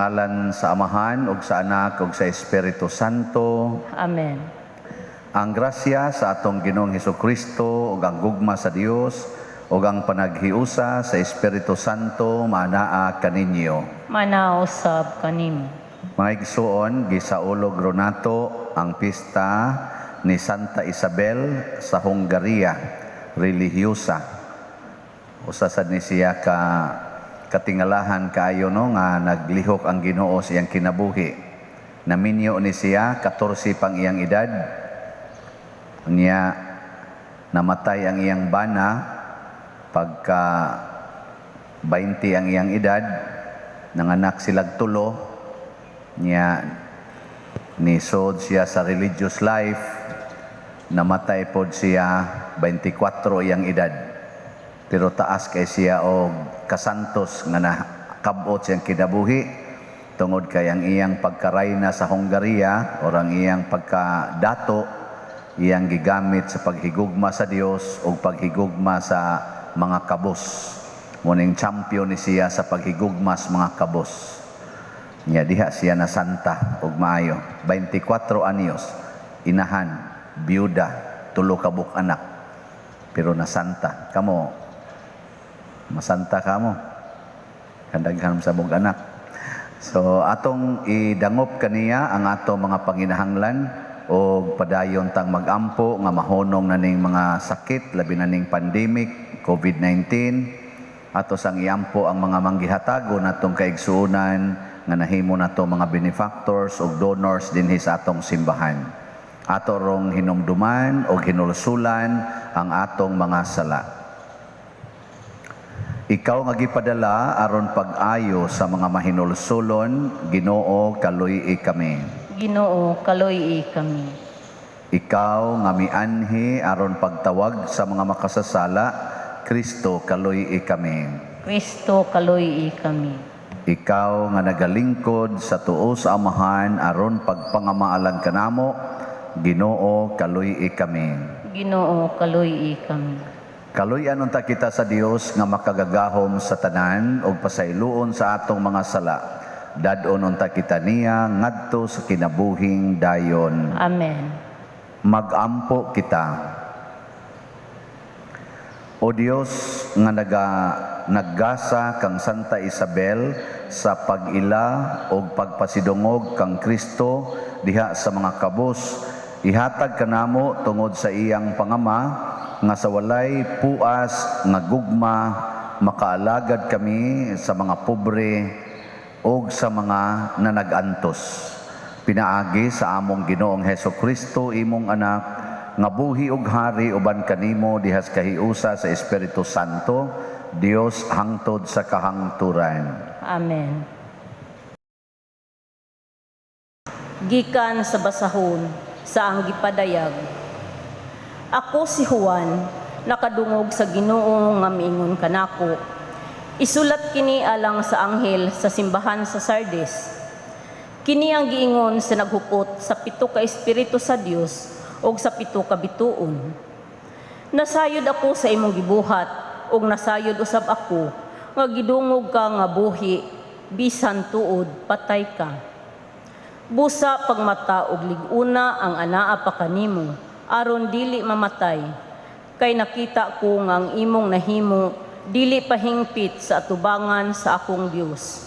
Sa ngalan sa Amahan ug sa Anak ug sa Espiritu Santo. Amen. Ang grasya sa atong Ginoong Hesukristo ug ang gugma sa Dios ug ang panaghiusa sa Espiritu Santo maanaa kaninyo. Manaa usab kanimo. Mga igsuon, gisaulog ron nato ang pista ni Santa Isabel sa Hungaria, relihiyosa. Usa sad ni siya ka katingalahan kaayo, no, nga naglihok ang Ginoo sa iyang kinabuhi. Naminyo ni siya 14 pang iyang edad. Niya namatay ang iyang bana pagka 20 ang iyang edad, nanganak silag tulo. Niya nisod siya sa religious life, namatay pod siya 24 iyang edad. Pero taas kay siya og kasantos nga nakabot siyang kinabuhi tungod kay ang iyang pagkarayna sa Hungaria o ang iyang pagkadato, iyang gigamit sa paghigugma sa Dios o paghigugma sa mga kabos. Muning champion ni siya sa paghigugma sa mga kabos. Nya diha siya na santa og maayo. 24 anyos, inahan, byuda, tulo ka buok anak. Pero nasanta. Kamo, masanta kamo. Kadaghan sa mong anak. So atong idangop kaniya ang atong mga panginahanglan o padayon tang magampo nga mahunong na ning mga sakit, labi na ning pandemic COVID-19. Ato sang iampo ang mga manggihatago natong kaigsuonan nga nahimo nato mga benefactors ug donors dinhi sa atong simbahan. Ato rong hinumduman o hinulsulan ang atong mga sala. Ikaw nga gipadala aron pag-ayo sa mga mahinulsulon, Ginoo, kaluy-i kami. Ginoo, kaluy-i kami. Ikaw nga mianhi aron pagtawag sa mga makasasala, Kristo, kaluy-i kami. Kristo, kaluy-i kami. Ikaw nga nagalingkod sa tuo sa Amahan aron pagpangamaalan kanamo, Ginoo, kaluy-i kami. Ginoo, kaluy-i kami. Kaluy-an unta kita sa Dios nga makagagahom sa tanan ug pasayloon sa atong mga sala. Dad-on unta kita niya ngadto sa kinabuhing dayon. Amen. Magampo kita. O Dios nga naggasa kang Santa Isabel sa pag-ila ug pagpasidungog kang Kristo diha sa mga kabos, ihatag kanamo tungod sa iyang pangama nga sa walay puas nga gugma makaalagad kami sa mga pobre ug sa mga nanagantos. Pinaagi sa among Ginoong Heso Kristo, imong anak, nga buhi ug hari uban kanimo dihas kahiusa sa Espiritu Santo, Dios hangtod sa kahangturan. Amen. Gikan sa basahon sa ang gipadayag. Ako si Juan, nakadungog sa Ginoo nga miingon kanako: "Isulat kini alang sa anghel sa simbahan sa Sardis. Kini ang giingon sa naghupot sa pito ka espiritu sa Dios ug sa pito ka bituon. Nasayod ako sa imong gibuhat ug nasayod usab ako nga gidungog ka nga buhi bisan tuod patay ka. Busa pagmata og lig-una ang anaa pa kanimo aron dili mamatay, kay nakita ko nga ang imong nahimo dili pa hingpit sa atubangan sa akong Dios.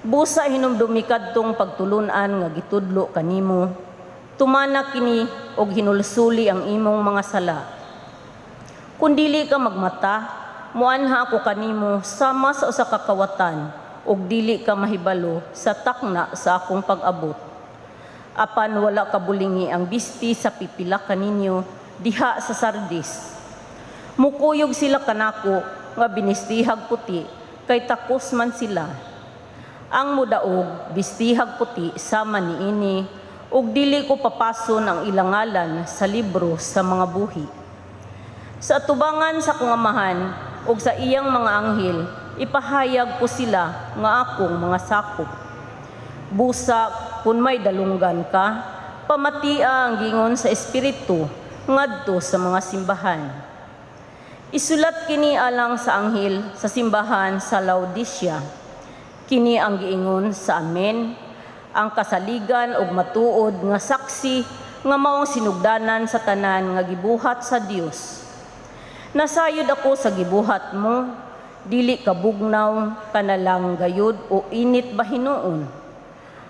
Busa hinumdumi kadtong pagtulun-an nga gitudlo kanimo. Tumana kini og hinulsuli ang imong mga sala. Kung dili ka magmata, muanha ako kanimo sama sa usa ka kawatan ug dili ka mahibalo sa takna sa akong pag-abot. Apan wala kabulingi ang bisti sa pipila kaninyo diha sa Sardis. Mukuyog sila kanako nga binistihag puti kay takos man sila. Ang mudaog, bistihag puti sama niini ug dili ko papason ang ilang ngalan sa libro sa mga buhi. Sa atubangan sa akong Amahan ug sa iyang mga anghel, ipahayag ko sila nga akong mga sakop. Busa kung may dalunggan ka, pamatia ang gingon sa Espiritu ngadto sa mga simbahan. Isulat kini alang sa anghel sa simbahan sa Laodicea. Kini ang giingon sa Amen, ang kasaligan ug matuod nga saksi nga maong sinugdanan sa tanan nga gibuhat sa Dios. Nasayod ako sa gibuhat mo, dili ka bugnaw, kanalang gayud o init ba hinuon.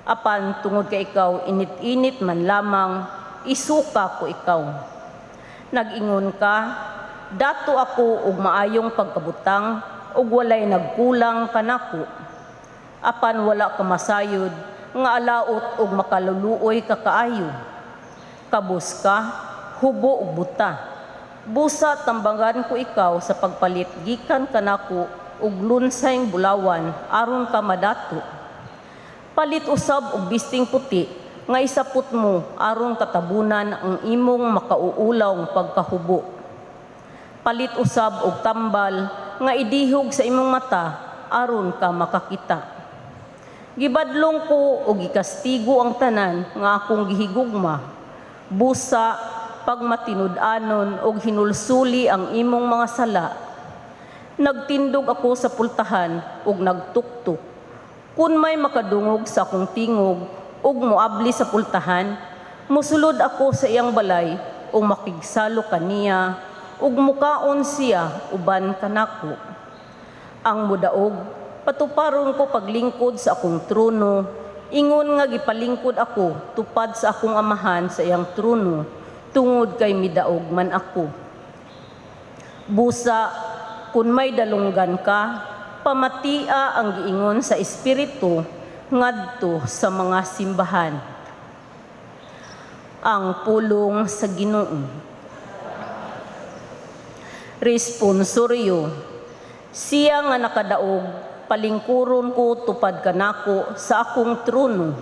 Apan tungod kay ikaw init-init man lamang, isuka ko ikaw. Nag-ingon ka, "Dato ako og maayong pagkabutang ug walay nagkulang kanako." Apan wala ka masayod nga alaot ug makaluluoy ka kaayo. Kabus ka, hubo ug buta. Busa tambangan ko ikaw sa pagpalit gikan kanako og lunsayng bulawan aron ka madato. Palit usab og bisting puti nga isapot mo aron katabunan ang imong makauulaw pagkahubo. Palit usab og tambal nga idihog sa imong mata aron ka makakita. Gibadlong ko og gikastigo ang tanan nga akong gihigugma. Busa pagmatinud-anon og hinulsuli ang imong mga sala. Nagtindog ako sa pultahan ug nagtuktok. Kun may makadungog sa akong tingog ug moabli sa pultahan, musulod ako sa iyang balay ug makigsalo kaniya ug mukaon siya uban kanako. Ang mudaog, patuparon ko paglingkod sa akong trono, ingon nga gipalingkod ako tupad sa akong Amahan sa iyang trono, tungod kay midaog man ako. Busa, kung may dalunggan ka, pamatia ang giingon sa Espiritu ngadto sa mga simbahan. Ang pulong sa Ginoo. Responsoryo. Siya nga nakadaog, palingkuron ko tupad kanako sa akong trono.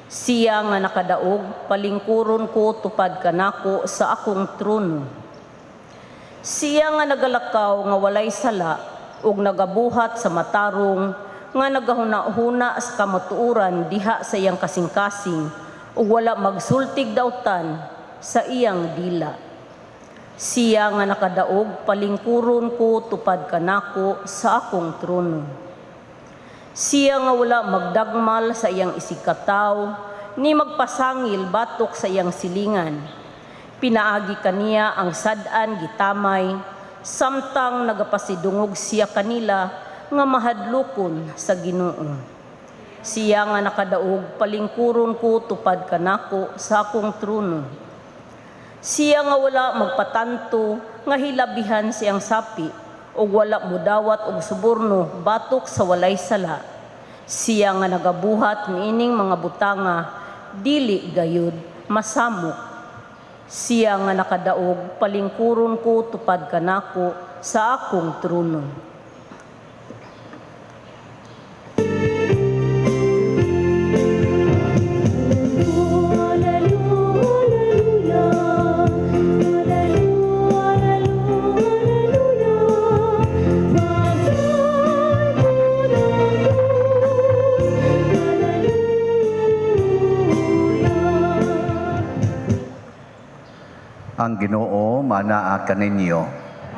Siya nga nakadaog, palingkuron ko tupad kanako sa akong trono. Siya nga nagalakaw nga walay sala ug nagabuhat sa matarong, nga nagahuna-huna sa kamatuoran diha sa iyang kasing-kasing ug wala magsultig dautan sa iyang dila. Siya nga nakadaog, palingkuron ko tupad kanako sa akong trono. Siya nga wala magdagmal sa iyang isigkatawo, ni magpasangil batok sa iyang silingan. Pinaagi kaniya ang sad-an gitamay, samtang nagapasidungog siya kanila nga mahadlokon sa Ginoo. Siya nga nakadaog, palingkuron ko tupad kanako sa akong trono. Siya nga wala magpatanto nga hilabihan siyang sapi ug wala mudawat og suborno batok sa walay sala. Siya nga nagabuhat niining mga butanga, dili gayud masamok. Siya nga nakadaog, palingkuron ko tupad kanako sa akong trono. Ang Ginoo manaa kaninyo.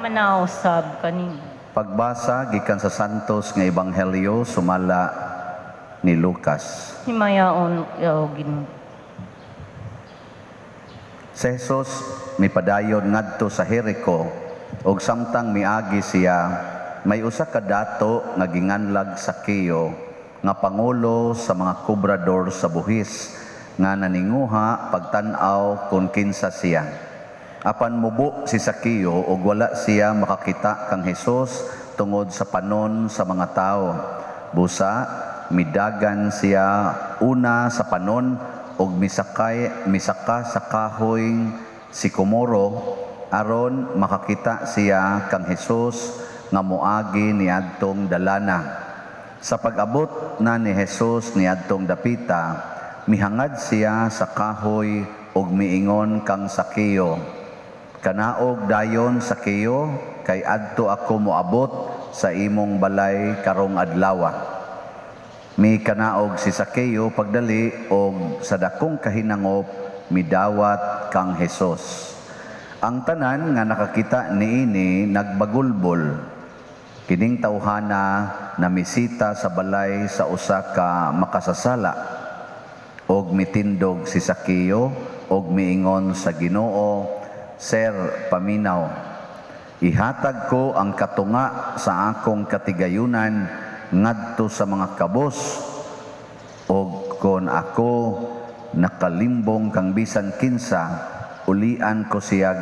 Manaa usab kaninyo. Pagbasa gikan sa Santos nga Ebanghelyo sumala ni Lucas. Himayaon ikaw, Ginoo. Si Jesus mipadayon ngadto sa Jericho ug samtang miagi siya, may usa ka dato nga ginganlag Sakeo nga pangulo sa mga kobrador sa buhis nga naninguha pagtan-aw kung kinsa siya. Apan mubo si Sakeo ug wala siya makakita kang Hesus tungod sa panon sa mga tawo. Busa midagan siya una sa panon ug misakay misaka sa kahoy sikomoro aron makakita siya kang Hesus nga moagi niadtong dalana. Sa pag-abot na ni Hesus niadtong dapita, mihangad siya sa kahoy ug miingon kang Sakeo, "Kanaog dayon, Sakeo, kay adto ako moabot sa imong balay karong adlawa." Mikanaog si Sakeo pagdali og sa dakong kahinangop midawat kang Hesus. Ang tanan nga nakakita niini nagbagulbol. Kining tawhana namisita sa balay sa usa ka makasasala. Og mitindog si Sakeo og miingon sa Ginoo, "Sir, paminaw. Ihatag ko ang katunga sa akong katigayunan ngadto sa mga kabos, og kon ako nakalimbong kang bisan kinsa, ulian ko siyag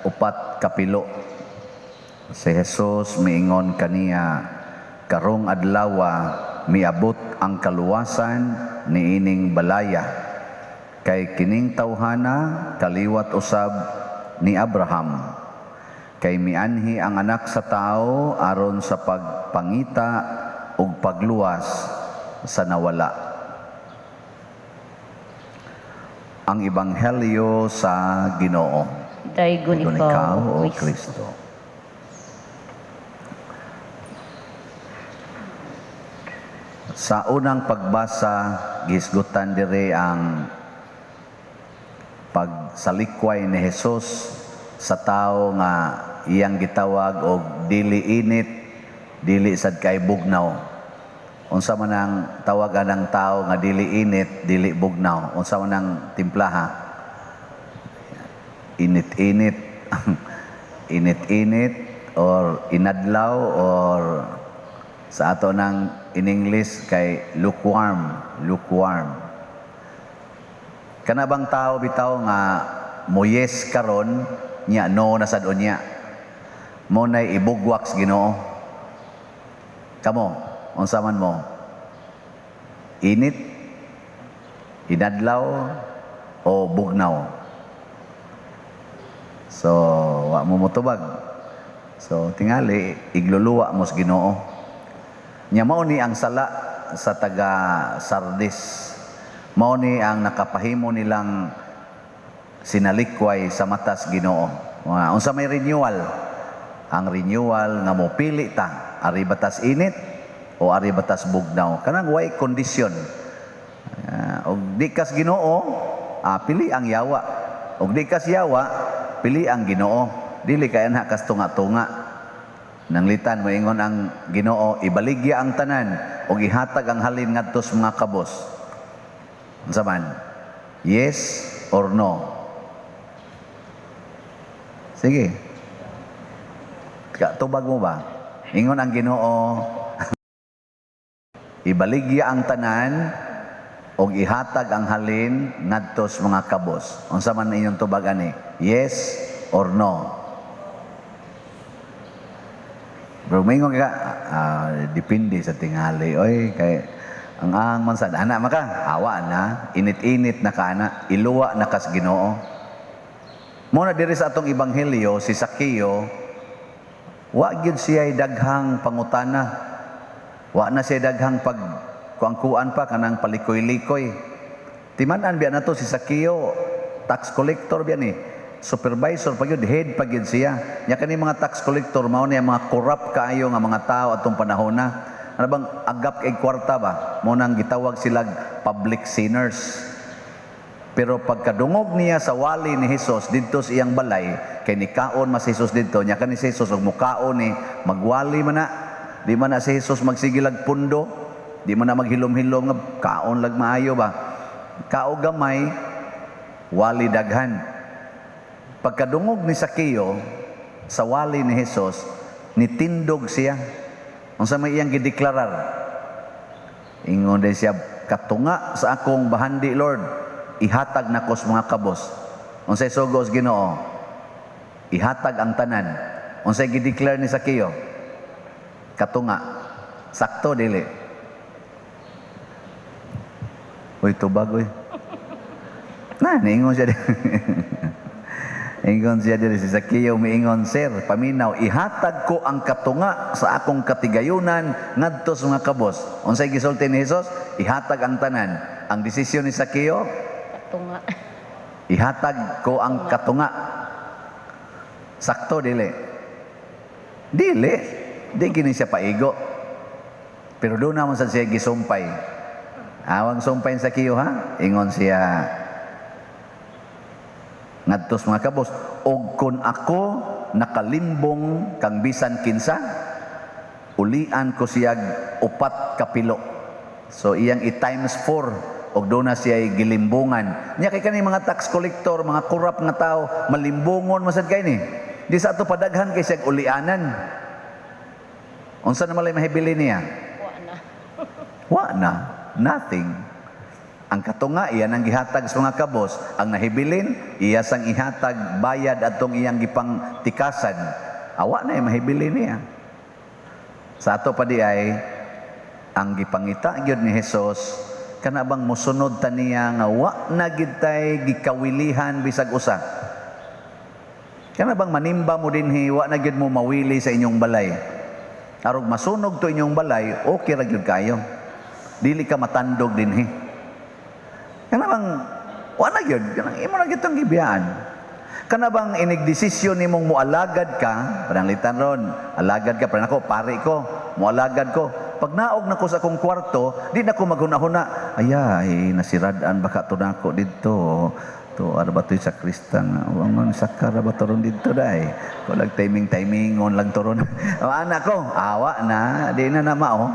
upat kapilo." Si Jesus miingon kaniya, "Karong adlawa miabot ang kaluwasan niining balaya, kay kining tawhana kaliwat usab ni Abraham. Kay mianhi ang Anak sa Tao aron sa pagpangita ug pagluwas sa nawala." Ang Ebanghelyo sa Ginoo. Daygon Dayon ikaw, o O Kristo. Kristo. Sa unang pagbasa, gisgutan dire ang pagsalikway ni Jesus sa tao nga iyang gitawag og dili init, dili sad kay bugnaw. Unsa man ang tawagan ng tao nga dili init, dili bugnaw? Unsa man ang timplaha? Init-init. Init-init or inadlaw, or sa ato ng in English kay lukewarm, lukewarm. Kana bang tao bitaw nga mo yes karon nya no na sad unya. Mo nay ibugwak sa Ginoo. Kamo, unsa man mo? Init, inadlaw o bugnaw? So, wa mo motubag. So, tingali igluluwa mo sa Ginoo. Nya mao ni ang sala sa taga Sardis. Mao ni ang nakapahimo nilang sinalikway sa matas Ginoo. Mga unsa may renewal? Ang renewal nga mopili ta, ari batas init o ari batas bugnaw. Kanang way kondisyon. Og di kas Ginoo, pili ang yawa. Og di kas yawa, pili ang Ginoo. Dili kay ana kas tunga-tunga. Nanglitan moingon ang Ginoo, ibaligya ang tanan og ihatag ang halin ngadto sa mga kabos. Unsa man? Yes or no? Sige. Tubag mo ba? Ingon ang Ginoo, ibaligya ang tanan og ihatag ang halin ngadto sa mga kabos. Unsa man inyong tubag ani? Yes or no? Pero moingon ka, depende sa tingali. Oy, kay ang man sad ana maka awa na, init-init na ka ana, iluwa na kas Ginoo. Mo na diri sa atong ebanghelyo si Sakeo, wa gyud siya daghang pangutana. Wa na siya daghang pag kuang-kuan pa kanang palikoy-likoy. Timan-an biya nato si Sakeo, tax collector biya ni, supervisor pa gyud, head pa gyud siya. Nya kani mga tax collector mao ni ang mga corrupt kaayo nga mga tao atong panahon na. Ano bang agap kay kwarta ba? Mo nang gitawag sila public sinners. Pero pagkadungog niya sa wali ni Hesus didto sa iyang balay, kay nikaon mas Jesus didto, nya kani si Jesus og mukaon ni magwali man na, di man na si Jesus magsigilag pundo, di man na maghilom-hilom nga kaon lag maayo ba. Kao gamay, wali daghan. Pagkadungog ni Sakeo sa wali ni Jesus, nitindog siya. Unsa may iyang gideklarar? Ingon din siya, "Katunga sa akong bahandi, Lord, ihatag nako sa mga kabos." Unsay sugo sa Ginoo? Ihatag ang tanan. Unsay gideclare ni Sakeo? Katunga. Sakto dili? Uy, tubag uy. Na, niingon siya. Ingon siya diri si Sakeo, miingon, "Sir, paminaw, ihatag ko ang katunga sa akong katigayunan ngadto sa mga kabos." Unsay gisulti ni Jesus? Ihatag ang tanan. Ang desisyon ni Sakeo? Katunga. Ihatag ko ang katunga. Sakto dili? Dili. Di gini siya paigo. Pero doon naman sa siya gisumpay. Awang sumpay sa Sakeo ha? Ingon siya ngadto sa mga kabos, "Og kon ako nakalimbong kang bisan kinsa, Ulian ko siyag upat kapilo. So iyang i-times 4 og doon na siya gilimbungan. Nya kay kani mga tax collector, mga corrupt nga tao, malimbungon masad kay ni. Di sa ato padaghan kay siyag ulianan. Unsa na malay mahibili niya? Wa na. Wa na. Nothing. Ang katunga, iyan ang gihatag sa mga kabos. Ang nahibilin, iya sang ihatag bayad atong iyang gipang tikasan. Awa na mahibili niya. Sa ato pa di ay, ang gipangita gyud ni Jesus, kana bang mosunod ta niya nga wa na gid tay gikawilihan bisag usa. Kana bang manimba mo dinhi, wa na gyud mo mawili sa inyong balay. Arog masunog to inyong balay, okay ra gyud kayo. Dili ka matandog dinhi. Kana bang wa na gyud, kanang imo na gyud tong gibiyaan. Kana bang inigdesisyon nimong mualagad ka, pananglitan ron, alagad ka, parang ako, pari ko, mualagad ko. Pag naog na ko sa akong kwarto, di na ko maghuna-huna, ay, nasirad-an baka to nako didto. To, ara ba to'y sakristang, wangon, sakara ba to ron didto day? Ko lag timing-timing, on lang to ron. O, anak ko, awa na, di na na mao.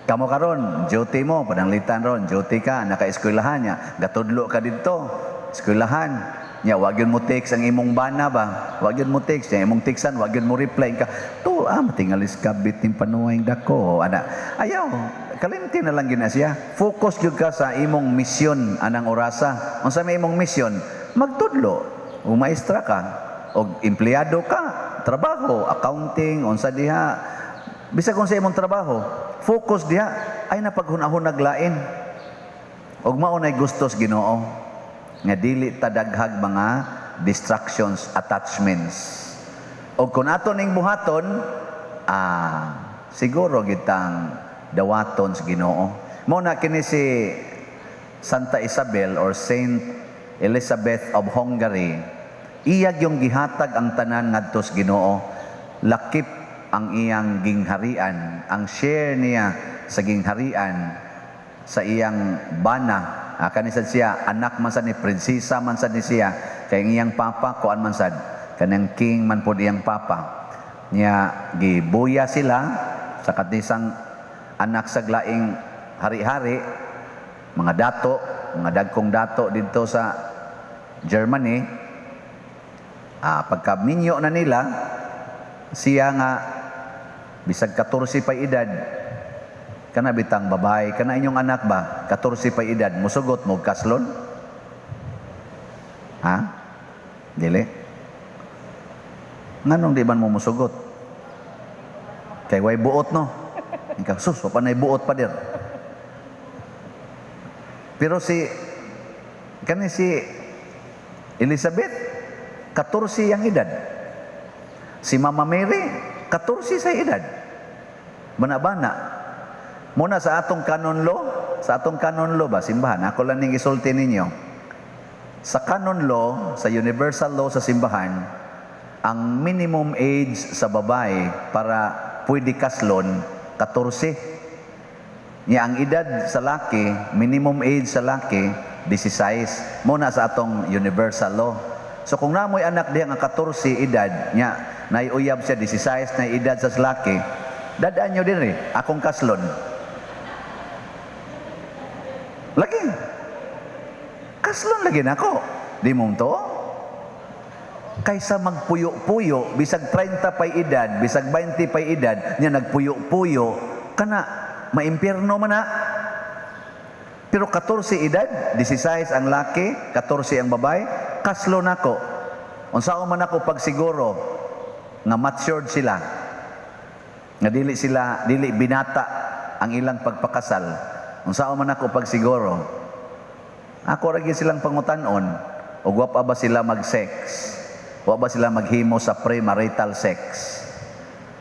Kamo karon, duty mo, pananglitan ron, duty ka, naka-eskwelahan niya, gatudlo ka didto, eskwelahan. Nya, wag yun mo text ang imong bana ba? Wag yun mo text, nya imong textan, wag yun mo reply ka. To, matingalis kabit ning panuwing dako. Ana, ayaw, kalimti na lang gina siya. Focus gyud ka sa imong misyon anang orasa. Unsa may imong misyon? Magtudlo, o maestra ka, o empleyado ka, trabaho, accounting, unsa diha. Bisag kung sa imong trabaho, focus diha ay napaghunahon lain. Og mao nay gustos Ginoo nga dili tadaghag mga distractions, attachments. Og kung ato ning buhaton, siguro gitang dawaton sa Ginoo. Mo na kini si Santa Isabel or Saint Elizabeth of Hungary, iyag yung gihatag ang tanan ngadto sa Ginoo, lakip ang iyang gingharian, ang share niya sa gingharian sa iyang bana. Kani sad siya, anak man sad ni prinsesa man sad ni siya, kay ang iyang papa kuan man sad, kanang king man pod iyang papa. Nya gibuya sila sa katisang anak sa laing hari-hari, mga dato, mga dagkong dato didto sa Germany. Pagka minyo na nila, siya nga bisag 14 pa edad, kana bitang babae, kana inyong anak ba, 14 pa edad, musugot mo kaslon? Ha? Dili? Nganong di man mo musugot? Kay way buot, no? Ikaw, sus, wa pa na'y buot pa dir. Pero si, kani si Elizabeth, 14 ang edad. Si Mama Mary, 14 sa edad. Bana-bana. Muna sa atong canon law, sa atong canon law ba, simbahan, ako lang ning isulti ninyo. Sa canon law, sa universal law sa simbahan, ang minimum age sa babae para pwede kaslon, 14. Nya ang edad sa laki, minimum age sa laki, 16. Muna sa atong universal law. So kung namoy anak diha nga 14 edad, nya naiuyab siya 16 na edad sa laki, dadaan nyo din akong kaslon. Lagi. Kaslon lagi nako. Di mo to? Kaysa magpuyo-puyo, bisag 30 pa'y edad, bisag 20 pa'y edad, nya nagpuyo-puyo, kana maimpierno man na. Pero 14 edad, 16 ang laki, 14 ang babae, kaslo nako. Unsaon man ako pagsiguro nga matured sila, nga dili sila, dili binata ang ilang pagpakasal. Unsaon man ako pagsiguro, ako ra gyud silang pangutan-on, ug wa pa ba sila mag-sex? Wa ba sila maghimo sa premarital sex?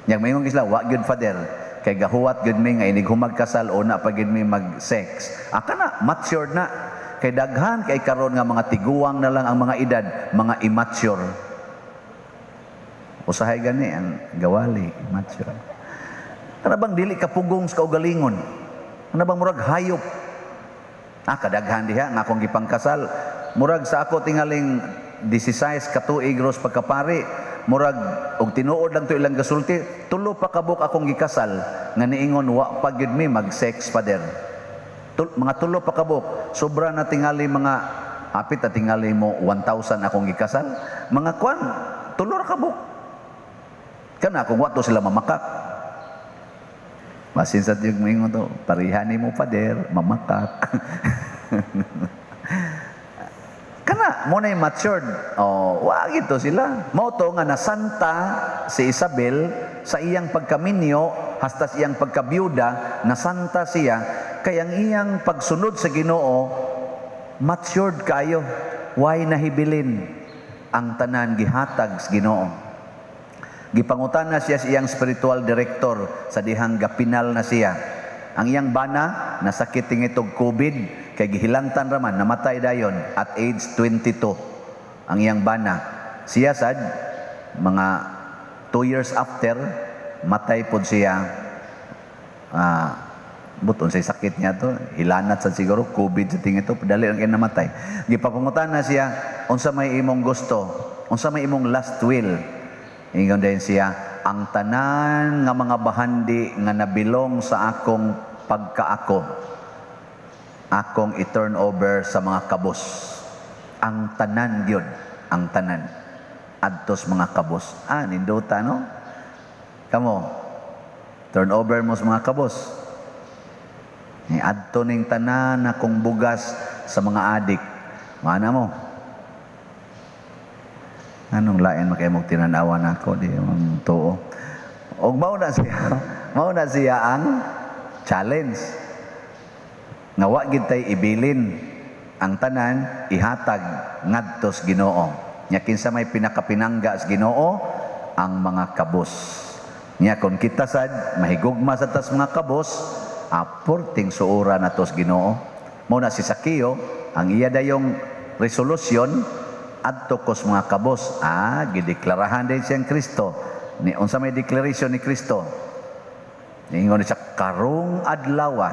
Nya moingon sila, wa gyud, Father, kay gahuwat gyud mi nga inig humagkasal una pa gyud mi mag-sex. Aka na, matured na. Kay daghan kay karon nga mga tiguang na lang ang mga edad, mga immature. Usahay gani ang gawali, immature. Kana bang dili ka pugong sa kaugalingon? Kana bang murag hayop? Kadaghan diha nga akong gipangkasal. Murag sa ako tingaling 16 ka tuig ros pagkapari, Murag og tinuod lang to ilang gasulti, tulo pa kabuk akong gikasal nga niingon, "Wa pa gyud mi mag-sex, Father." Mga tulo pa kabuk, sobra na tingali mga hapit na tingali mo 1,000 akong gikasal. Mga kwan, tulo ra kabuk. Kana kung wa to sila mamakak. Basin sa tiyog moingon to, "Pareha nimo, Father, mamakak." Kana mo na matured. Oh, wa gito sila. Mao to nga nasanta si Isabel sa iyang pagkaminyo hasta sa iyang pagkabyuda, nasanta siya kay ang iyang pagsunod sa Ginoo matured kayo. Way nahibilin, ang tanan gihatag sa Ginoo. Gipangutana siya sa iyang spiritual director sa dihang gapinal na siya. Ang iyang bana nasakit tingitog COVID kay gihilantan raman, namatay dayon at age 22 ang iyang bana. Siya sad mga 2 years after matay pod siya. Buton say sakit niya to, hilanat sad siguro, COVID sa tingito, dali lang kay namatay. Gipapangutana siya, "Unsa may imong gusto? Unsa may imong last will?" Ingon din siya, "Ang tanan nga mga bahandi nga nabilong sa akong pagkaako, akong i-turn over sa mga kabos." Ang tanan gyud, ang tanan. Adtos mga kabos. Ah, nindota, no? Kamo, turn over mo sa mga kabos. Ni adto ning tanan akong bugas sa mga adik. Mana mo? Anong lain makay mo tinanawan ako di man tuo. Og mao na siya ang challenge. Nga wa gid tay ibilin, ang tanan ihatag ngadto sa Ginoo. Nya kinsa may pinakapinangga sa Ginoo? Ang mga kabos. Nya kon kita sad mahigugma sa tas mga kabos, aporting suura nato sa Ginoo. Mao na si Sakeo, ang iya dayong resolution, "Adto kos mga kabos." Ah, gideklarahan din siyang Kristo. Ni unsa may declaration ni Kristo? Niingon siya, "Karong adlawa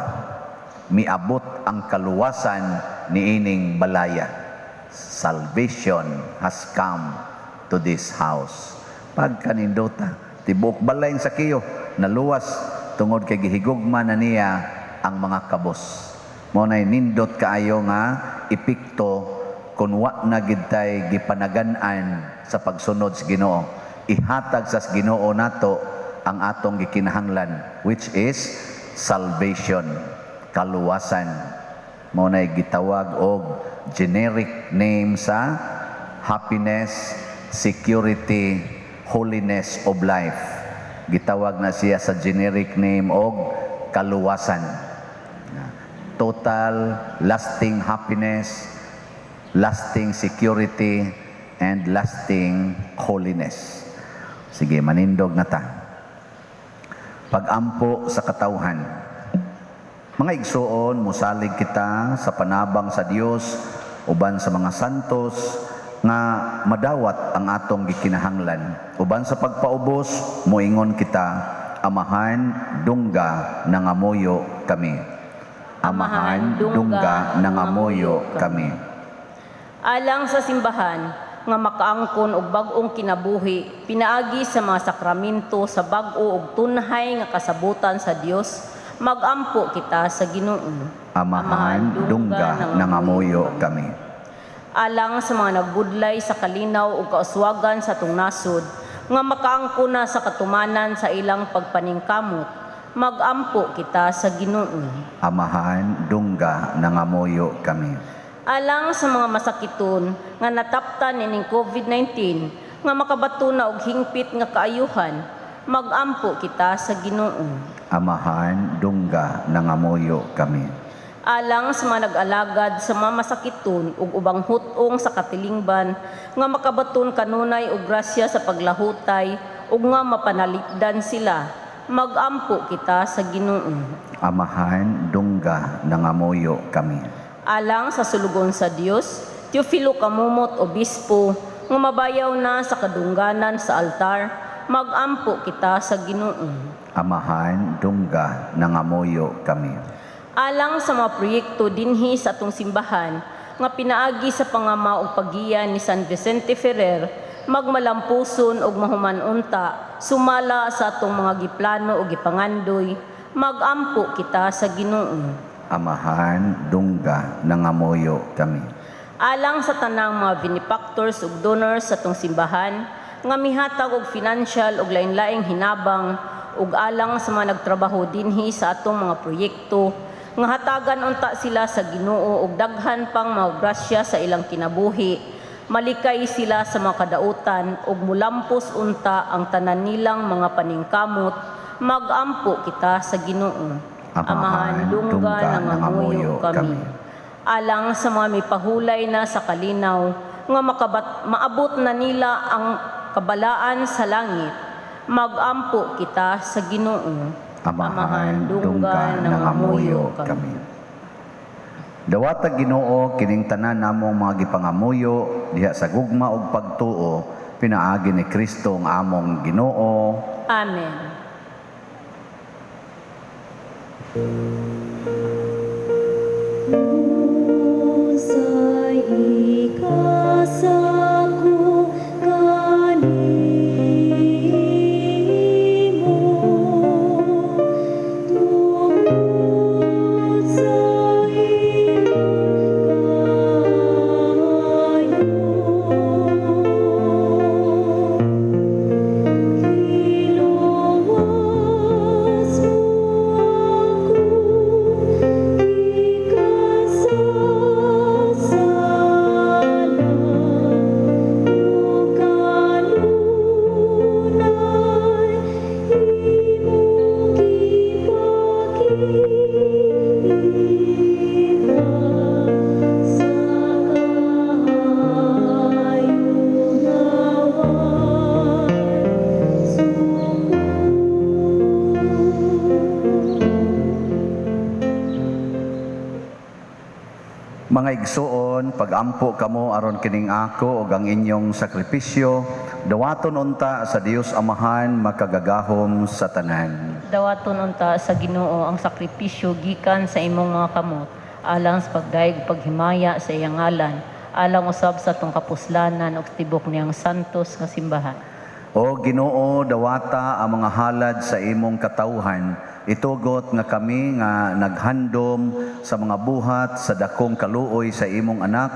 miabot ang kaluwasan niining balaya." Salvation has come to this house. Pagkanindota, tibuok balay sa Sakeo naluwas tungod kay gihigugma na niya ang mga kabos. Mao nay nindot kaayo nga epekto kung wa na gid tay gipanagan-an sa pagsunod sa Ginoo. Ihatag sa Ginoo nato ang atong gikinahanglan, which is salvation, kaluwasan. Mao nay gitawag og generic name sa happiness, security, holiness of life. Gitawag na siya sa generic name og kaluwasan. Total lasting happiness, lasting security, and lasting holiness. Sige, manindog na ta. Pag-ampo sa katawhan. Mga igsuon, musalig kita sa panabang sa Dios uban sa mga santos nga madawat ang atong gikinahanglan. Uban sa pagpaubos, moingon kita, Amahan, dungga nangamuyo kami. Amahan, dungga nangamuyo kami. Alang sa simbahan nga makaangkon og bag-ong kinabuhi pinaagi sa mga sakramento sa bag-o ug tunhay nga kasabutan sa Dios, magampo kita sa Ginoo. Amahan, dungga nangamuyo kami. Alang sa mga nagbudlay sa kalinaw ug kauswagan sa atong nasod nga makaangkon na sa katumanan sa ilang pagpaningkamot, magampo kita sa Ginoo. Amahan, dungga nangamuyo kami. Alang sa mga masakiton nga nataptan nining COVID-19 nga makabato na og hingpit nga kaayuhan, magampo kita sa Ginoo. Amahan, dungga nangamuyo kami. Alang sa mga nag-alagad sa mga masakiton ug ubang hut-ong sa katilingban nga makabaton kanunay og grasya sa paglahutay ug nga mapanalipdan sila, magampo kita sa Ginoo. Amahan, dungga nangamuyo kami. Alang sa sulugon sa Dios, Teofilo Camomot, Obispo, nga mabayaw na sa kadungganan sa altar, magampo kita sa Ginoo. Amahan, dungga nangamuyo kami. Alang sa mga proyekto dinhi sa atong simbahan nga pinaagi sa pangama ug paggiya ni San Vicente Ferrer, Magmalampuson ug mahuman unta sumala sa atong mga giplano ug gipangandoy, magampo kita sa Ginoo. Amahan, dungga, nangamuyo kami. Alang sa tanang mga benefactors ug donors sa atong simbahan nga mihatag og financial ug lain-laing hinabang ug alang sa mga nagtrabaho dinhi sa atong mga proyekto nga hatagan unta sila sa Ginoo og daghan pang mga grasya sa ilang kinabuhi, malikay sila sa mga kadautan ug mulampos unta ang tanan nilang mga paningkamot, magampo kita sa Ginoo. Amahan, dungga, nangamuyo kami. Alang sa mga mipahulay na sa kalinaw nga maabot na nila ang kabalaan sa langit, magampo kita sa Ginoo. Amahan, dungga, nangamuyo kami. Dawata Ginoo kining tanan namong mga gipangamuyo diha sa gugma ug pagtuo pinaagi ni Kristo ang among Ginoo. Amen. Unsay ikasako kanimo, tungod sa imong kaayo. Giluwas mo ako, gikan sa sala, ug kanunay imong gipakita sa kaayo nga way suko. Mga igsuon, pagampo kamo aron kining ako ug ang inyong sakripisyo, dawaton unta sa Dios Amahan makagagahom sa tanan. Dawaton unta sa Ginoo ang sakripisyo gikan sa imong mga kamot, alang sa pagdayeg ug paghimaya sa iyang ngalan, alang usab sa atong kapuslanan ug tibok niyang santos nga simbahan. O Ginoo, dawata ang mga halad sa imong katawhan, itugot nga kami nga naghandom sa mga buhat sa dakong kaluoy sa imong anak,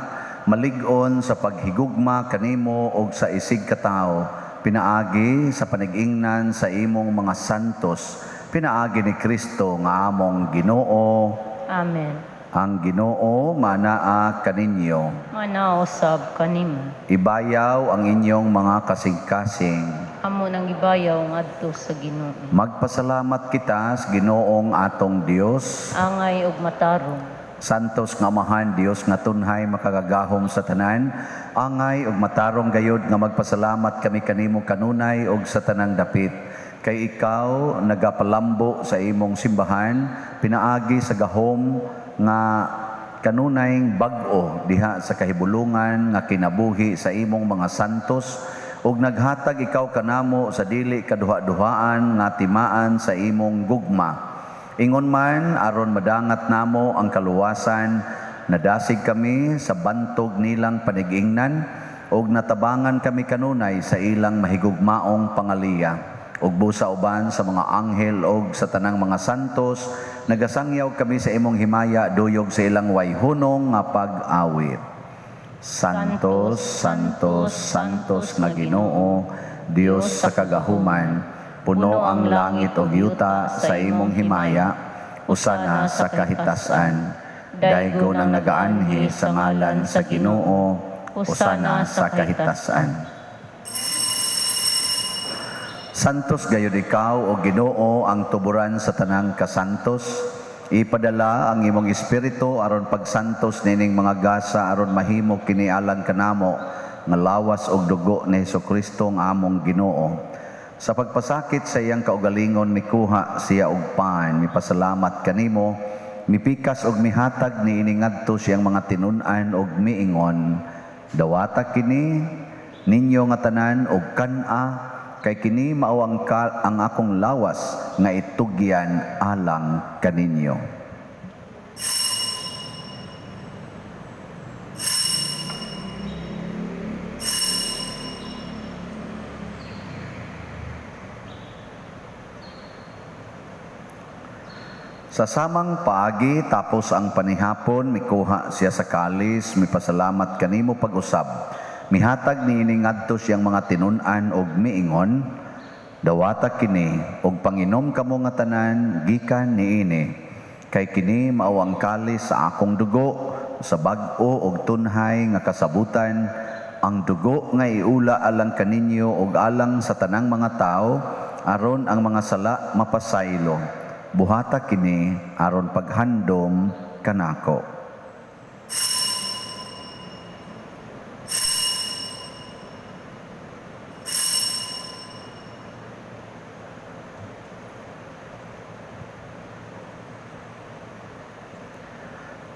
malig-on sa paghigugma kanimo og sa isig katawo, pinaagi sa panigingnan sa imong mga santos, pinaagi ni Kristo nga among Ginoo. Amen. Ang Ginoo manaa kaninyo. Manaa usab kanimo. Ibayaw ang inyong mga kasing-kasing. Amo nang ibayaw ngadto sa Ginoo. Magpasalamat kita sa Ginoong atong Dios. Angay ug matarong. Santos nga Amahan, Dios nga tunhay makagagahom sa tanan, angay ug matarong gayod nga magpasalamat kami kanimo kanunay ug sa tanang dapit. Kay ikaw nagapalambo sa imong simbahan, pinaagi sa gahom nga kanunay bag-o diha sa kahibulungan nga kinabuhi sa imong mga santos, ug naghatag ikaw kanamo sa dili kaduha-duhaan nga timaan sa imong gugma. Ingon man aron madangat namo ang kaluwasan, nadasig kami sa bantog nilang panigingnan ug natabangan kami kanunay sa ilang mahigugmaong pangaliya. Ug busa uban sa mga anghel og sa tanang mga santos, nagasangyaw kami sa imong himaya duyog sa ilang wayhunong nga pag-awit. Santos, Santos, Santos nga Ginoo, Dios sa kagahuman, puno ang langit ug yuta sa imong himaya, usana sa kahitasan. Daygon ang nagaanhi sa ngalan sa Ginoo, usana sa kahitasan. Santos gayud ikaw o Ginoo ang tuburan sa tanang kasantos. Ipadala ang imong espiritu aron pagsantos nining mga gasa aron mahimo kini alang kanamo nga lawas og dugo ni Hesukristo ang among Ginoo. Sa pagpasakit sa iyang kaugalingon mikuha siya og pan, mipasalamat kanimo, mipikas og mihatag niini ngadto siyang mga tinun-an og miingon, dawata kini ninyo nga tanan og kan-a, kay kini mao ang akong lawas nga itugyan alang kaninyo. Sa samang paagi tapos ang panihapon, mikuha siya sa kalis, mipasalamat kanimo pag-usab. Mihatag niini ngadto sa iyang mga tinun-an og miingon, "Dawata kini og panginom kamo nga tanan gikan niini, kay kini mao ang kalis sa akong dugo sa bag-o og tunhay nga kasabutan, ang dugo nga iula alang kaninyo ug alang sa tanang mga tawo aron ang mga sala mapasaylo. Buhata kini aron paghandom kanako."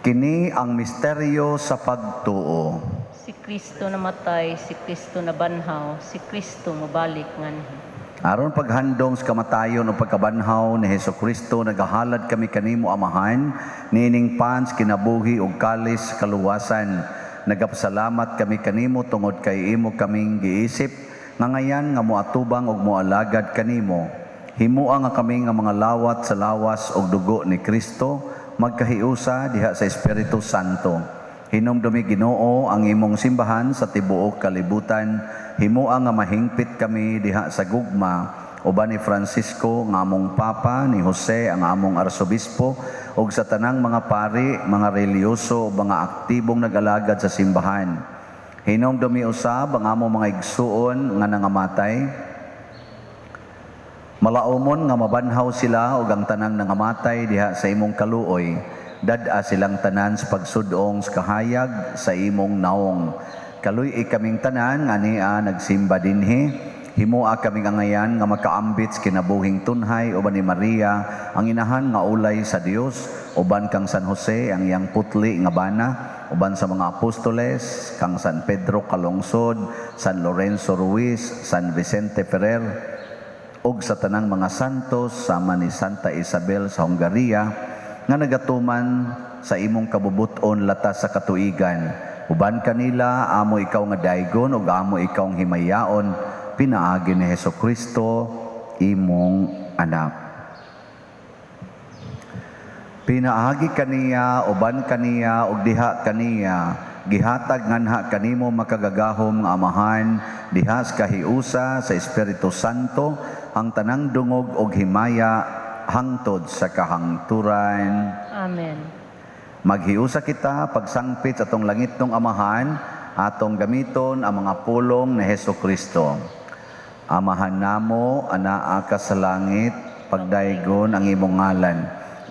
Kini ang misteryo sa pagtuo. Si Kristo namatay, si Kristo nabanhaw, si Kristo mobalik nganhi. Aron paghandom sa kamatayon o pagkabanhaw ni Hesus Kristo, nagahalad kami kanimo, Amahan, niining pan sa kinabuhi ug kalis sa kaluwasan. Nagapasalamat kami kanimo tungod kay imo kaming giisip nga ngayan nga moatubang ug moalagad kanimo. Himoa nga kami nga mga lawat sa lawas ug dugo ni Kristo magkahiusa diha sa Espiritu Santo. Hinumdumi, Ginoo, ang imong simbahan sa tibuok kalibutan. Himoa nga mahingpit kami diha sa gugma uban ni Francisco nga among Papa, ni Jose ang among Arsobispo, ug sa tanang mga pari, mga relihiyoso, ug mga aktibong nag-alagad sa simbahan. Hinumdumi usab ang among mga igsuon nga nangamatay. Malaumon nga mabanhaw sila ug ang tanang nangamatay diha sa imong kaluoy. Dad-a silang tanan sa pagsudong sa kahayag sa imong naong. Kaluy-i kaming tanan nga ania nagsimba dinhi. Himoa kaming angayan nga makaambit sa kinabuhing tunhay uban ni Maria, ang inahan nga ulay sa Dios, uban kang San Jose ang iyang putli nga bana, uban sa mga apostoles, kang San Pedro Calungsod, San Lorenzo Ruiz, San Vicente Ferrer, ug sa tanang mga santos sama ni Santa Isabel sa Hungaria nga nagatuman sa imong kabubuton latas sa katuigan. Uban kanila amo ikaw nga daygon ug amo ikaw ang himayaon pinaagi ni Hesus Kristo imong anak. Pinaagi kaniya, uban kaniya ug diha kaniya, gihatag nganha kanimo makagagahom nga Amahan diha sa kahiusa sa Espiritu Santo ang tanang dungog og himaya hangtod sa kahangturan. Amen. Maghiusa kita pagsangpit sa atong langitnong Amahan, atong gamiton ang mga pulong ni Hesus Kristo. Amahan namo, anaa ka sa langit, pagdaygon ang imong ngalan.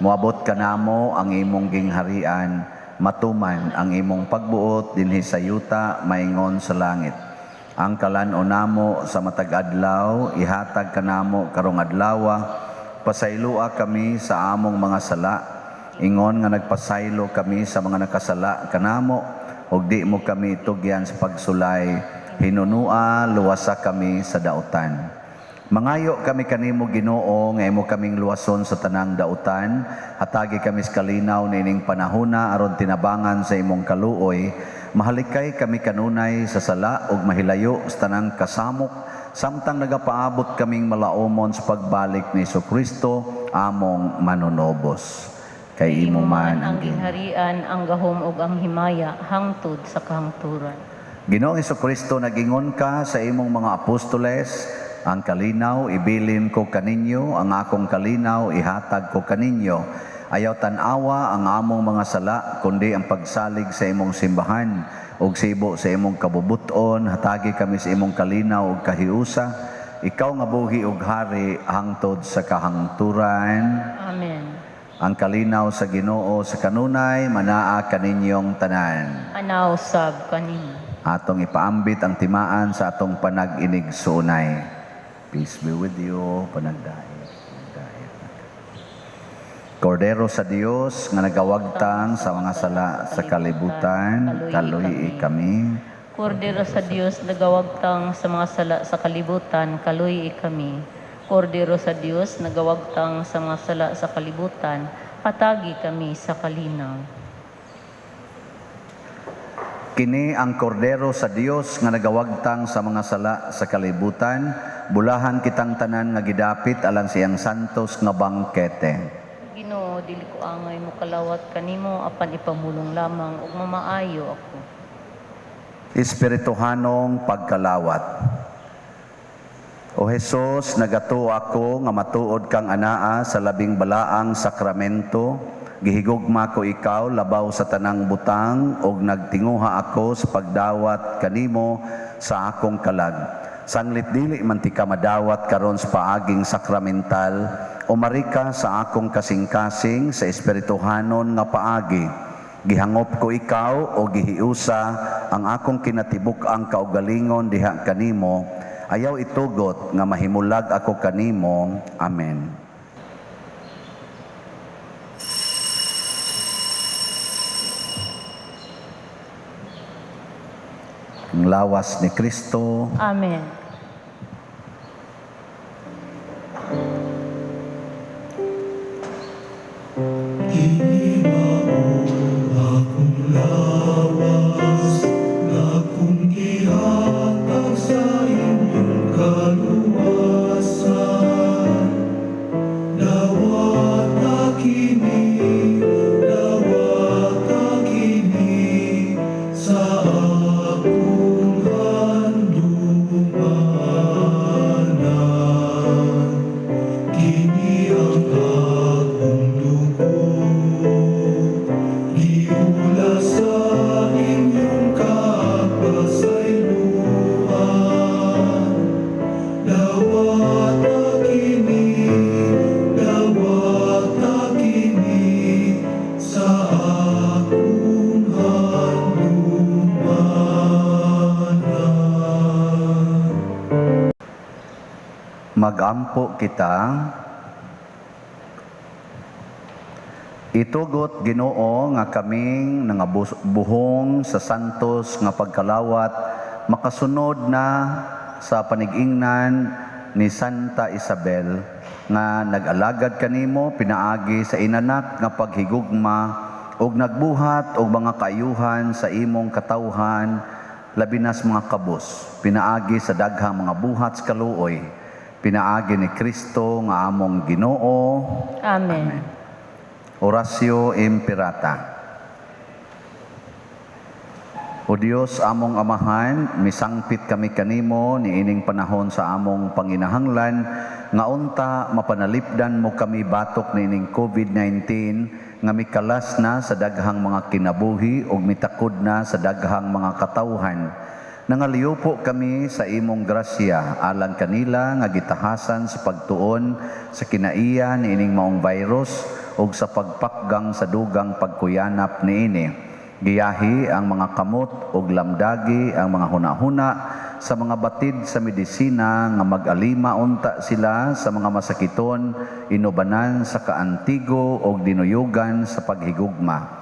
Moabot kanamo ang imong gingharian, matuman ang imong pagbuot dinhi sa yuta maingon sa langit. Ang kalan-on namo sa matag adlaw ihatag kanamo karong adlawa. Pasayloa kami sa among mga sala, ingon nga nagpasaylo kami sa mga nakasala kanamo, ug di mo kami tugyan sa pagsulay. Hinunua, luwasa kami sa dautan. Mangayo kami kanimo, Ginoo, nga imo kaming luwason sa tanang dautan. Hatagi kami sa kalinaw niining panahona aron tinabangan sa imong kaluoy. Mahalikay kami kanunay sa sala ug mahilayo sa tanang kasamok samtang nagapaabot kaming malaumon sa pagbalik ni Kristo among manunobos. Kay imo man ang gingharian, ang gahom ug ang himaya hangtod sa kahangturan. Ginoong Kristo, nagingon ka sa imong mga apostoles, "Ang kalinaw ibilin ko kaninyo, ang akong kalinaw ihatag ko kaninyo." Ayaw tan-awa ang among mga sala, kundi ang pagsalig sa imong simbahan ug sibo sa imong kabubuton, hatagi kami sa imong kalinaw ug kahiusa. Ikaw nga buhi ug hari hangtod sa kahangturan. Amen. Ang kalinaw sa Ginoo sa kanunay manaa kaninyong tanan. Anaw sab kaninyo. Atong ipaambit ang timaan sa atong panag-inig-suunay. Peace be with you, panagdait. Panagdait. Kordero sa Dios nga nagawagtang sa mga sala sa kalibutan, kaluy kami. Kordero sa Dios nagawagtang sa mga sala sa kalibutan, kaluy kami. Kordero sa Dios nagawagtang sa mga sala sa kalibutan, hatagi kami sa kalinaw. Kini ang kordero sa Dios nga nagawagtang sa mga sala sa kalibutan, bulahan kitang tanan nga gidapit alang siyang santos nga bangkete. Ginoo, Dili ko angay mokalawat kanimo, apan ipamulong lamang ug mamaayo ako. Espirituhanong pagkalawat. O Hesus, nagatuo ako nga matuod kang anaa sa labing balaang sakramento. Gihigugma ko ikaw labaw sa tanang butang ug nagtinguha ako sa pagdawat kanimo sa akong kalag. Sanglit dili man tika madawat karon sa paaging sakramental, umari ka sa akong kasing-kasing sa espirituhanon nga paagi. Gihangop ko ikaw o gihiusa ang akong kinatibuk-ang kaugalingon diha kanimo. Ayaw itugot nga mahimulag ako kanimo. Amen. Ang lawas ni Kristo. Amen. Kini mao akong lawas nga akong gihatag sa inyong kaluwasan. Dawata kini, dawata kini sa akong handumanan. Kini ang akong dugo, giulas sa inyong kapasayloan. Dawata kini, dawata kini sa akong handumanan. Magampo kita. Itugot, Ginoo, nga kaming nangabuhong sa santos nga pagkalawat makasunod na sa panigingnan ni Santa Isabel nga nag-alagad kanimo pinaagi sa inanak nga paghigugma ug nagbuhat og mga kaayuhan sa imong katawhan, labi na sa mga kabus, pinaagi sa daghang mga buhat sa kaluoy, pinaagi ni Kristo nga among Ginoo. Amen. Oratio Imperata. O Dios, among Amahan, misangpit kami kanimo niining panahon sa among panginahanglan nga unta mapanalipdan mo kami batok niining COVID-19 nga mikalas na sa daghang mga kinabuhi ug mitakod na sa daghang mga katawhan. Nangaliupo kami sa imong grasya alang kanila nga gitahasan sa pagtuon sa kinaiya niining maong virus ug sa pagpakgang sa dugang pagkuyanap niini. Giyahi ang mga kamot ug lamdagi ang mga hunahuna sa mga batid sa medisina nga mag-alima unta sila sa mga masakiton, inubanan sa kaantigo ug dinuyugan sa paghigugma.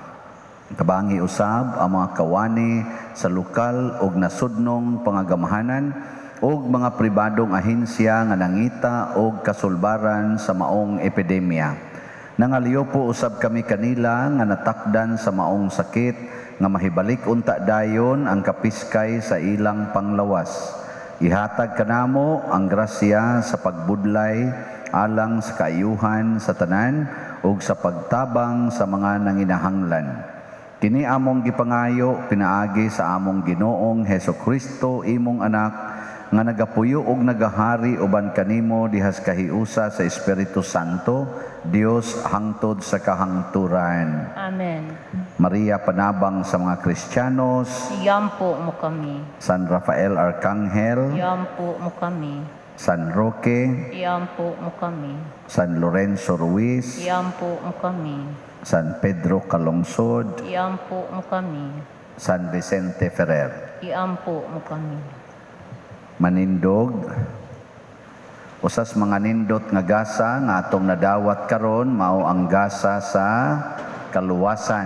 Tabangi usab ang mga kawani sa lokal ug nasudnong pangagamahanan ug mga pribadong ahensya nga nangita og kasulbaran sa maong epidemya. Nangaliyo usab kami kanila nga natakdan sa maong sakit nga mahibalik unta dayon ang kapiskay sa ilang panglawas. Ihatag kanamo ang grasya sa pagbudlay alang sa kaayuhan sa tanan ug sa pagtabang sa mga nanginahanglan. Kini among gipangayo pinaagi sa among Ginoong Heso Kristo, imong anak, nga nagapuyo og nagahari uban kanimo dihas kahiusa sa Espiritu Santo, Dios, hangtod sa kahangturan. Amen. Maria, panabang sa mga Kristiyanos, Iyampo mo kami. San Rafael Arcangel, Iyampo mo kami. San Roque, Iyampo mo kami. San Lorenzo Ruiz, Iyampo mo kami. San Pedro Calungsod, Iyampo mo kami. San Vicente Ferrer. Iampo mo kami. Manindog, usas mga nindot nga gasa nga atong nadawat karon mao ang gasa sa kaluwasan.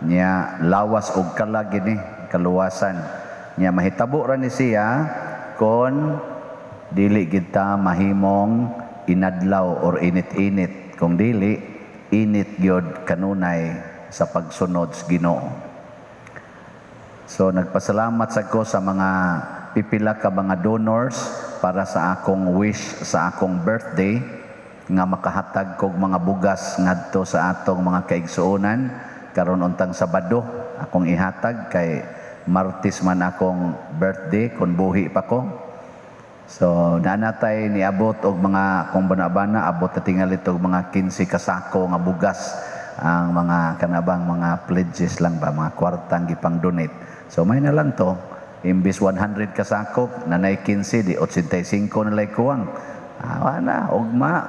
Nya lawas og kalag ini kaluwasan. Nya mahitabo ra ni siya kon dili kita mahimong inadlaw or init-init. Kung dili init gyud kanunay sa pagsunod sa Ginoo. So nagpasalamat sa ko sa mga pipila ka mga donors para sa akong wish sa akong birthday. nga makahatag kog mga bugas ngadto sa atong mga kaigsuonan karon untang Sabado akong ihatag kay Martes man akong birthday kon buhi pa ko. So nanatay niabot og mga kung bana-bana, abot na tingali og mga 15 kasako nga bugas ang mga kanabang mga pledges lang ba, mga kwartang gipang donate. So may na lang to, imbis 100 kasako, nanay 15, di 85 na lay kuwang. Ah, na ugma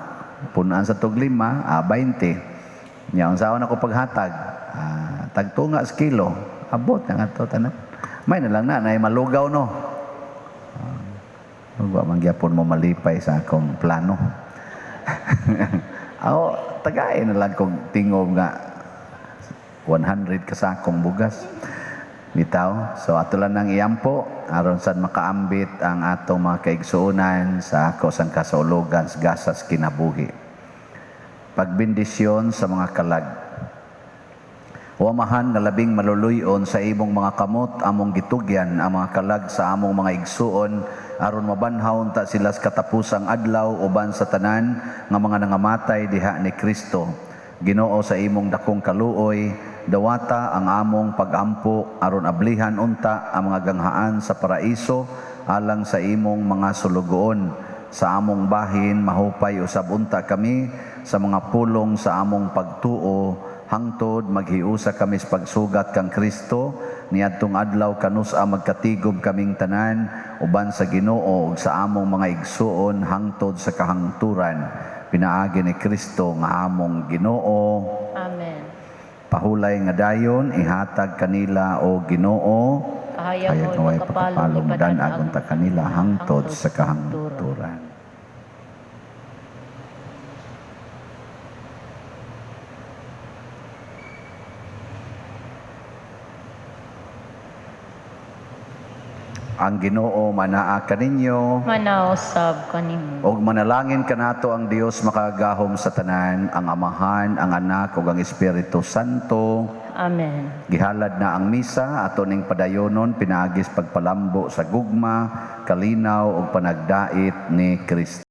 punan sa tug lima, 20. Nya unsaon ako paghatag? Tagtunga sa kilo, abot na nga to tanan. May na lang na nay malugaw, no. Wa man gyapon mo malipay sa akong plano. Ako, tagain na lang kong tingog nga 100 kasakong bugas. Bitaw. So ato lang nang iampo aron sad makaambit ang atong mga kaigsuonan sa ako sang kasaulogan sa gasas kinabuhi. Pagbendisyon sa mga kalag. O Amahan nga labing maluluyon, sa imong mga kamot among gitugyan ang mga kalag sa among mga igsuon aron mabanhaw unta sila sa katapusang adlaw uban sa tanan nga mga nangamatay diha ni Kristo. Ginoo, sa imong dakong kaluoy, dawata ang among pagampo aron ablihan unta ang mga ganghaan sa paraiso alang sa imong mga sulugoon. Sa among bahin, mahupay usab unta kami sa mga pulong sa among pagtuo hangtod maghiusa kami sa pagsugat kang Kristo niadtong adlaw kanus-a magkatigob kaming tanan uban sa Ginoo ug sa among mga igsuon hangtod sa kahangturan, pinaagi ni Kristo nga among Ginoo. Amen. Pahulay nga dayon ihatag kanila, o Ginoo, Kahayag hayag nga nga way way pagkapalong, pagkapalong, dan-agon ta kanila hangtod sa kahangturan. Ang Ginoo manaa kaninyo. Manausab kanimo. Og manalangin kanato ang Dios makagahom sa tanan, ang Amahan, ang Anak ug ang Espiritu Santo. Amen. Gihalad na ang misa, ato ning padayonon pinaagis pagpalambo sa gugma, kalinaw ug panagdait ni Kristo.